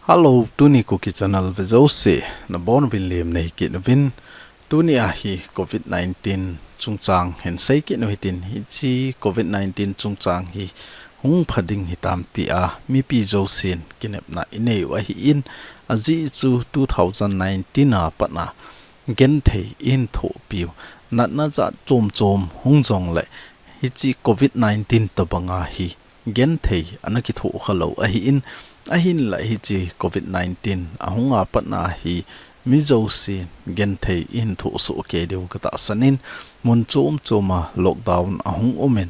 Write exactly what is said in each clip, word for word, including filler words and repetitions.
Hello, tuni Kuki Channel ve jouse, nabonchauvin lemna hikit uvin. Tuni a hi covid nineteen chungchang hin seikit u hitin, hiche covid nineteen chungchang hi hung pha ding hitam tia mipi jousen kinepna inei u ahin, ajeh chu two thousand nineteen a pat a genthei in thohpiu natna jat chom chom hung jongle, hiche covid nineteen tobanga hi genthei ana kithoh khalou ahin, ahinla hiche covid nineteen ahung a pat a hi mi jousen genthei in thoh soh kei diu katahsan in, mun chom chom a lockdown ahung um in,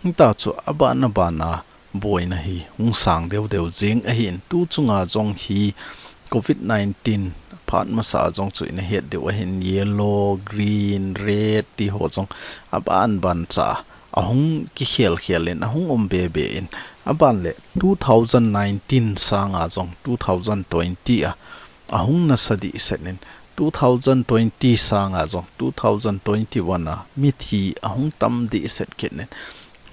hita chu aban aban a boina hi hung sang deu deu jing ahin, tu chunga jong hi covid nineteen phat masa jong chu ina het diu ahin, yellow, green, red ti ho jong aban ban cha ahung kikhel khel in, ahung um be be in, aban le two thousand nineteen sanga jong two thousand twenty a ahung nasa dehset in, two thousand twenty sanga jong two thousand twenty-one a mithi ahung tam dehset kit in,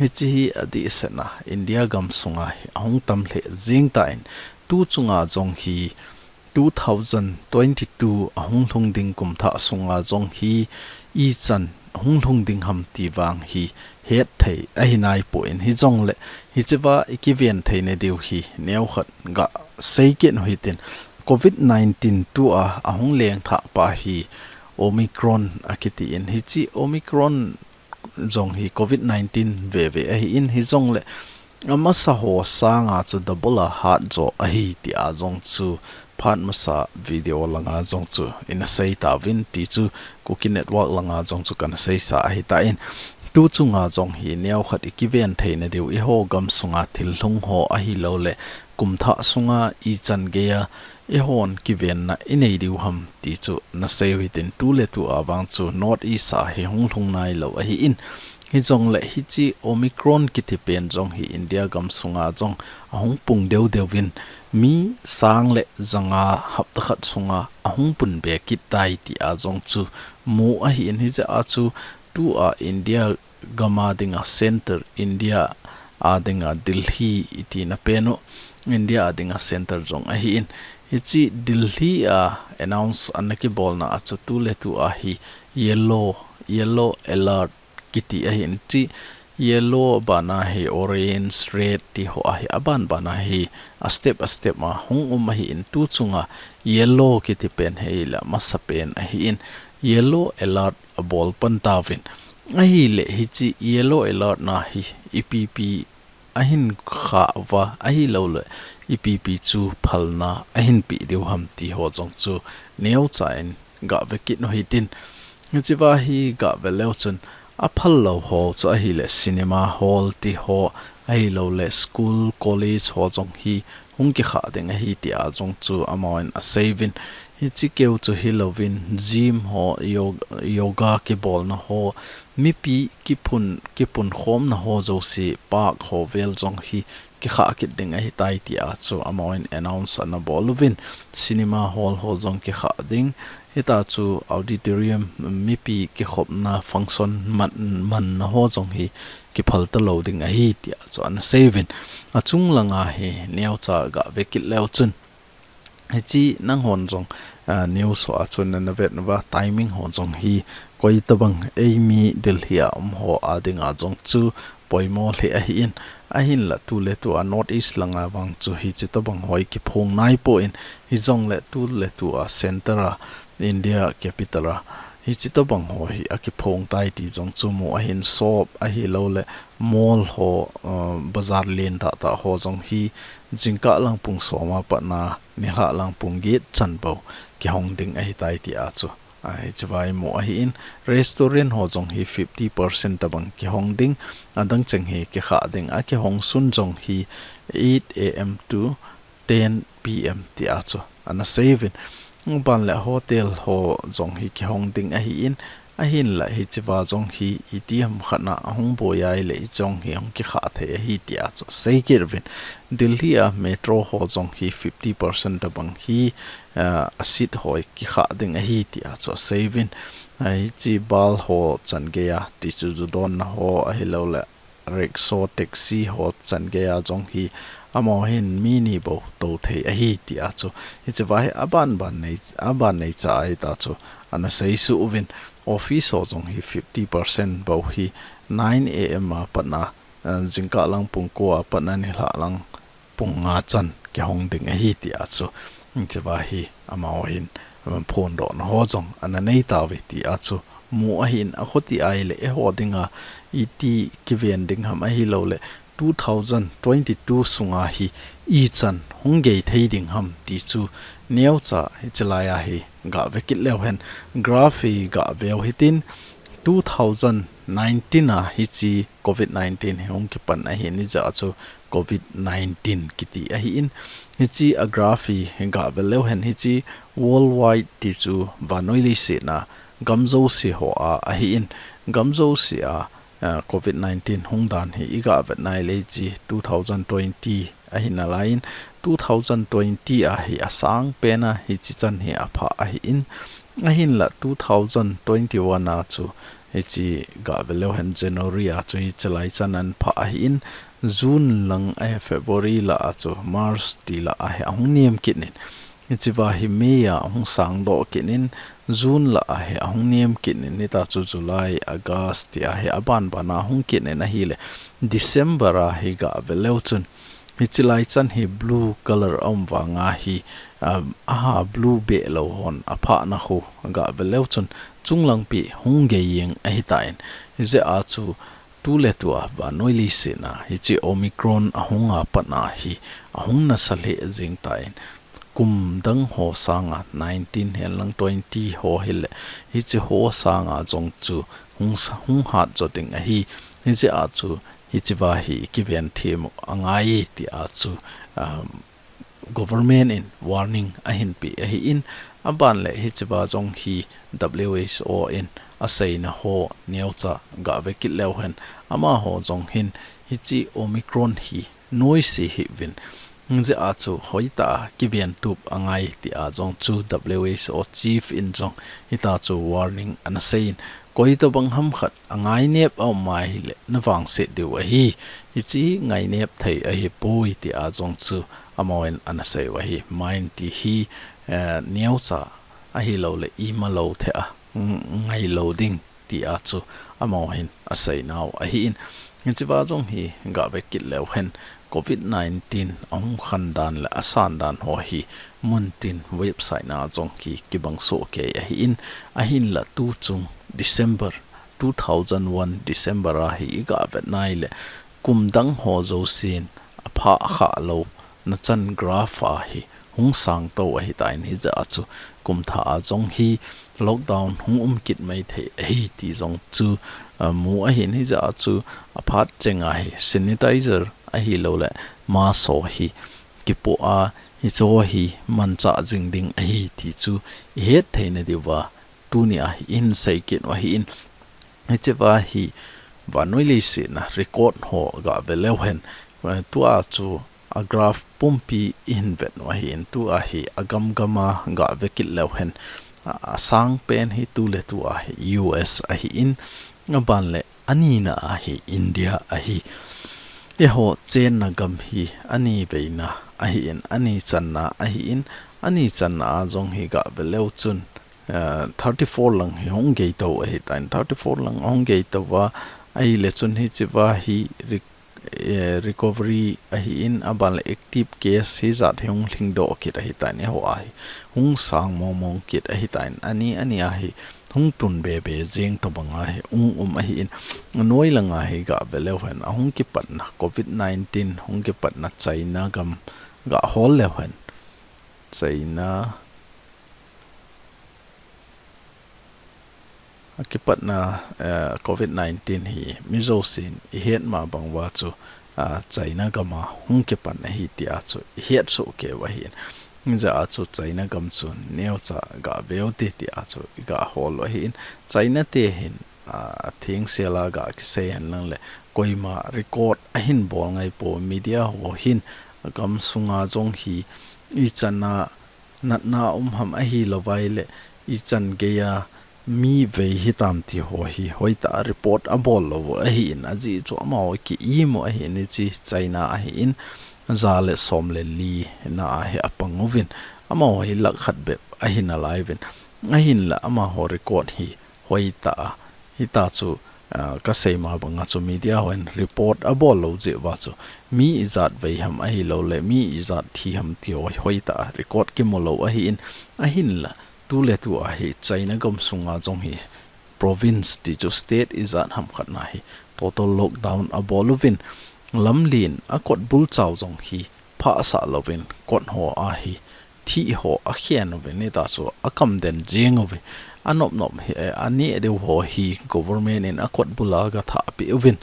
hiche hi adehset na India gam sunga hi ahung tam lheh jing tan, tu chunga jong hi two thousand twenty-two ahung lhung ding kum thah sunga jong hi ichan hung lhung ding ham ti vang hi het thei ahi naipon, hijongle hichea i kiven theina diu hi neokhat ga seikit u hitin, covid nineteen tua ahung lengthah pa hi Omicron akiti in, hiche Omicron jong hi covid nineteen veve ahin, hijongle amasa ho sanga chu double a hat jo ahi tia jong chu phat masa video langa jong chu ina sei tauvin ti chu Kuki Network langa jong chu kana seisa ahitan, tu chunga jong hi neokhat i kiven theina diu eiho gam sunga thil lhung ho ahilouleh kum thah sunga ichan geiya eihon kivenna inei diu ham ti chu nasei u hitin, tu le tua vang chu North East a hi hung lhung nailou ahin, hijongle hiche Omicron kiti pen jong hi India gam sunga jong ahung pung deu deu in, mi sang le janga hapta khat sunga ahung pun be kit tai tia jong chu mu ahin, hichea chu tua India gam a dinga center, India a dinga Delhi iti na pen u, India a dinga center jong ahin, hiche Delhi a announce ana kibolna a chu tu le tua hi yellow, yellow alert kiti ahin, hiche yellow bana hi orange, red ti ho ahi, aban bana hi a step a step a hung um ahin, tu chunga yellow kiti pen hi la masa pen ahin, yellow alert abol pan tauvin, ahile hiche yellow alert na hi ipi pi ahin khah uva, ahilouleh ipi pi chu phalna ahin pe diu ham ti ho jong chu neocha in ga ve kit u hitin, hichea hi ga ve leu chun aphal lou ho chu ahile cinema hall ti ho, ahilouleh school, college ho jong hi hung kikhah ding ahi tia jong chu amahon asei uvin, hiche keu chu hilouvin gym ho, yo-, yoga kibolna ho, mipi kipun, kipun khomna ho jouse, park ho vel jong hi kikhah kit ding ahitai tia chu amahon announce ana bol uvin, cinema hall ho jong kikhah ding, hita chu auditorium, mipi kikhopna function man, manna ho jong hi kiphal talou ding ahi tia chu ana sei uvin, achung langa hi neocha ga ve kit leu chun, hiche nanghon jong, ah, news ho a chun nana vet uva, timing ho jong hi koi tabang eimi Delhi a um ho a dinga jong chu poimo lheh ahin, ahinla tu le tua North East langa vang chu hiche tabang ho hi kiphong naipon, hijongle tu le tua center a, India capital a, hiche tabang ho hi akiphong tai ti jong chu mu ahin, shop ahilouleh mall ho, uh, bazar len tah tah ho jong hi jingkah lang pung som a pat a nilhah lang pung get chan bou kihong ding ahitai tia chu, ah, hichea imu ahin, restaurant ho jong hi fifty percent tabang kihong ding, adang cheng hi kikhah ding, akihong sun jong hi eight A M to ten P M tia chu ana sei uvin. Aban le hotel ho jong hi kihong ding ahin, ahinla hichea jong hi itiham khat a ahung boi ahile hiche jong hi hung kikhah thei ahi tia chu sei kit uvin. Delhi a metro ho jong hi fifty percent tabang hi, ah, a seat ho hi kikhah ding ahi tia chu asei uvin. Ah, hiche bal ho chan geiya ti chu ju donna ho ahilouleh rickshaw, taxi ho chan geiya jong hi amaho hin mi ni bou tou thei ahi tia chu. Hiche va hi aban ban nei, aban nei cha ahi ta chu. Ana sei suh uvin office ho jong hi fifty percent bou hi nine A M a pat na, eh, jingkah lang pung ko a pat na nilhah lang pung nga chan kihong ding ahi tia chu. Hiche va hi amaho hin, um, phondohna ho jong ana nei tauve tia chu. Mu ahin a khuti ahile eiho dinga iti kiven ding ham ahilou le two thousand twenty-two sunga hi ichan hung gei thei ding ham ti chu neocha hiche lai a hi gah ve kit leu hen graph hi gah veu hitin two thousand nineteen a hiche covid nineteen hi hung kipan ahin hijeh a chu covid nineteen kiti ahin hiche a graph hi gah ve leu hen hiche worldwide ti chu vannoi leiset a gam jouse ho a ahin gam jouse a ah, covid nineteen hung dan hi i gah vet nai le hiche two thousand twenty ahi nalai in, two thousand twenty a hi asang pen a hiche chan hi aphah ahin, ahinla two thousand twenty-one a chu hiche gah ve leu hen January a chu hiche lai chan ahin phah ahin, June lang ahi February lah a chu March ti lah a hi ahung nem kit in, hiche va hi May a hung sang doh kit in, June lah a hi ahung nem kit in, hita chu July, August ti a hi aban ban a hung kit in ahile, December a hi gah ve leu chun, hiche lai chan hi blue color a um vang a hi, um, aha blue beh lou hon aphah na khu gah ve leu chun, chunglang pi hung gei jeng ahi tan, hijeh a chu, tu le tu a vannoi leiset a hiche Omicron ahung a pat na hi ahung nasa lheh jeng tan, kum dang ho sanga nineteen hen lang twenty ho hile hiche ho sanga jong chu hung sa-, hung hat jo ding ahi, hijeh a chu hiche va hi kiven them u angai tia chu, um, government in warning ahin pe ahin, aban le hiche va jong hi W H O in aseina ho neocha gah ve kit leu hen, amaho jong hin hiche Omicron hi noise hih uvin, hijeh a chu hoitah a kiven tup angai tia jong chu W H O chief in jong hita chu warning ana sei in, koi tobang ham khat angai nep a um ahile na vangset diu ahi, hiche ngai nep thei ahipoi tia jong chu amahon ana sei u ahi. Main ti hi, eh, neocha ahilou le ima lou thei a, ng-, ngai lou ding tia chu amahon asei nau ahin. Hiche va jong hi gah ve kit leu hen covid nineteen ahung khan dan le asan dan ho hi mun tin website na jong hi kibang soh kei ahin, ahinla tu chung December two thousand one December a hi i gah vet nai le, kum dang ho jousen aphah khah lou na chan graph a hi hung sang to ahi tan, hijeh a chu kum thah a jong hi lockdown hung um kit mai thei ahi ti jong chu, ah, mu ahin, hijeh a chu aphat cheng a hi sanitizer ahilou le mask ho hi kipoh a hiche ho hi manchah jing ding ahi ti chu i het theina diuva tuni a hi in sei kit u ahin, hiche va hi vannoi leiset a record ho gah ve leu hen, eh, tua chu a graph pumpi i hin vet u ahin, tua hi agam gam a gah ve kit leu hen, a, asang pen hi tu le tu a hi U S ahin, aban le anina a hi India ahi. Eiho chenna gam hi ani veina ahin, ani channa ahin, ani channa a jong hi gah ve leu chun, eh, thirty-four lang hi hung gei to ahi tan, thirty-four lang hung gei to va, ahile chun hiche va hi re-, eh, recovery ahin, aban le active case hijat hi hung lhing doh kit ahi tan, eiho a hi hung sang mong mong kit ahi tan, ani, ani a hi hung tun be be jeng tobang a hi hung um ahin, noi lang a hi gah ve leu hen, ahung kipatna covid nineteen hung kipatna China gam gah hol leu hen, China a kipatna, eh, covid nineteen hi mi jousen i het ma bang uva chu, ah, China gam a hung kipan ahi tia chu i het soh kei u ahin. Hijeh a chu China gam chu neocha gah ve u hite tia chu i gah hol u ahin. China te hin, ah, athengsel a gah kisei hen lang le koima record ahin bol ngai pou, media ho hin agam sunga jong hi ichan a natna um ham ahilou vai le ichan gei a mi vei hitam ti ho hi hoitah a report abol lou u ahin, ajeh chu amaho ki-im u ahin, hiche China ahin, ja le som le li na a hi apang uvin, amaho hi lakh khat bep ahi nalai uvin, ahinla amaho record hi hoitah a, hita chu, ah, kasei ma banga chu media hon report abol lou jeh uva chu mi ijat vei ham ahilou le mi ijat thi ham ti ho hoitah a record kimu lou ahin, ahinla tuletu a hi China gam sunga jong hi province ti chu state ijat ham khat na hi total lockdown abol uvin, lamlen a kot bul chau jong hi phasah louvin kot ho a hi thih ho akhen uvin, hita chu akam den jeng uve. Anop nop hi, eh, aneh deu ho hi government in a kot bul a gathah peh uvin,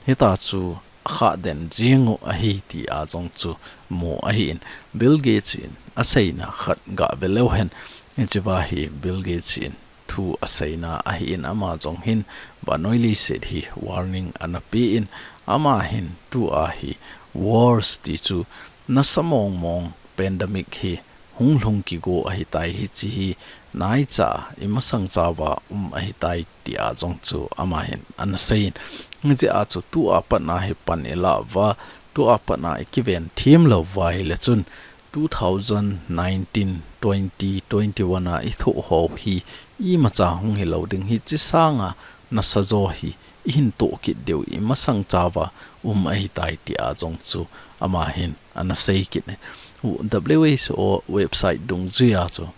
hita chu akhah den jeng u ahi ti a jong chu mu ahin, Bill Gates in aseina khat gave leu hen, hichea hi Bill Gates in thu aseina ahin, ama jong hin vannoi leiset hi warning ana pe in, ama hin tua hi wars ti chu nasa mong mong pandemic hi hung lhung kigo ahitai, hiche hi naicha imasang chauva um ahitai ti a jong chu ama hin ana sei in, hijeh a chu tua pat na hi pan ilah uva, tua pat na ikiven them lou uva ahile chun two thousand nineteen, twenty, twenty-one a ithoh ho hi imacha hung hilou ding, hiche sanga nasa jo hi ihin toh kit diu imasang chauva um ahitai ti a jong chu ama hin ana sei kit in. W H O website dungjui a chu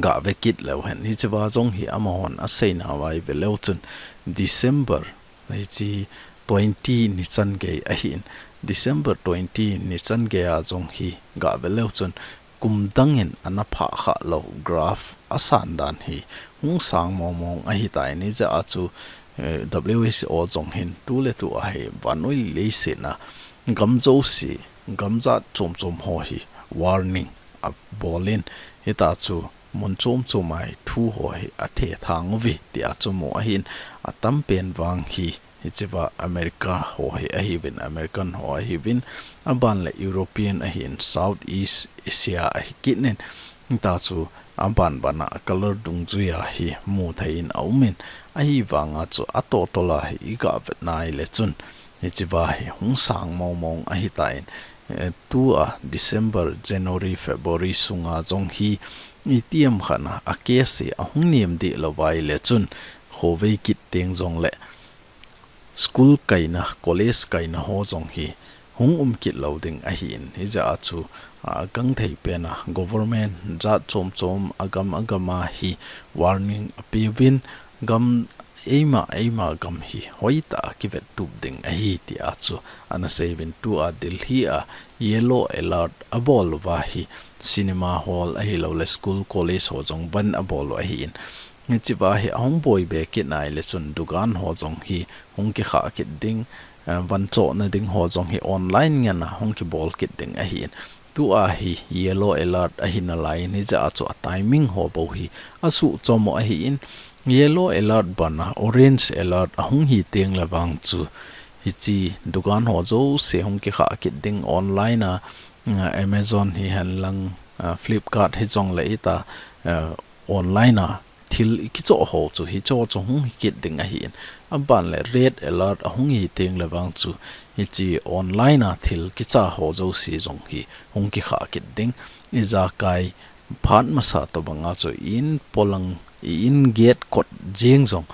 gave kit leu hen, hichea jong hi amahon aseina uva ive leu chun December hiche twenty ni chan gei ahin, December twenty ni chan gei a jong hi gave leu chun kum dang in ana phah khah lou graph asan dan hi hung sang mong mong ahitai, hijeh a chu, eh, W H O jong hin tuletu a hi vannoi leiset a gam jouse, gam jat chom chom ho hi warning abol in, hita chu mun chom chom a hi thu ho hi athethang uve ti a chu mu ahin, atam pen vang hi hichea America ho hi ahiuvin, American ho ahiuvin, aban le European ahin, South East Asia ahi kit in, hita chu aban ban a color dungjui a hi mu thei in aum in, ahivang a chu atoh toh a hi iga vet na ahile chun hichea hi hung sang mong mong ahitan, eh, tua December, January, February sunga jong hi itiham khat a, a case hi ahung nem deh lou uva ahile chun khovei kit teng jong le school kaina, college kaina ho jong hi hung um kit lou ding ahin, hijeh a chu, a, agangthei pen a government jat chom chom agam agam a hi warning apeuvin, gam eima eima gam hi hoitah a kivet tup ding ahi ti a chu ana seiuvin, tua Delhi a yellow alert abol uva hi cinema hall ahilou le school college ho jong ban abol u ahin, hichea hi ahung boi be kit na ahile chun dukan ho jong hi hung kikhah kit ding, eh, van chohna ding ho jong hi online ngen a hung kibol kit ding ahin. Tua hi yellow alert ahi nalai in, hijeh a chu a timing ho bou hi asuh chom u ahin, yellow alert ban a orange alert ahung hi teng le vang chu hiche dukan ho jouse hung kikhah kit ding, online a, eh, Amazon hihen lang, eh, Flipkart hijong le hita, eh, online a thil ikichoh ho chu hicho chu hung hi kit ding ahin. Aban le red alert ahung hi teng le vang chu hiche online a thil kicha ho jouse jong hi hung kikhah kit ding. Ijakai phat masa tobang a chu i in polang, i in gate kot jeng jong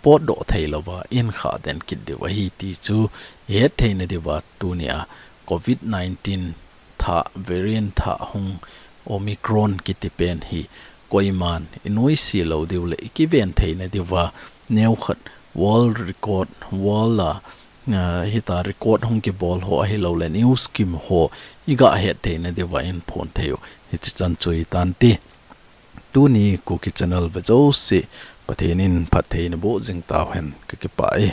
potdoh thei louva ihin khah den kit diu ahi ti chu ihet theina diuva tunia covid nineteen thah, variant thah hung Omicron kiti pen hi koiman inoise lou diu le ikiven theina diuva neokhat world record, world a, ah, hita record hung kibol ho ahilou le news kim ho iga het theina diuva ihin phon thei u. Hichi chan chu itan ti. Tuni Kuki channel ve jouse Pathen in phatthei naboh jing tauhen, kakipah e.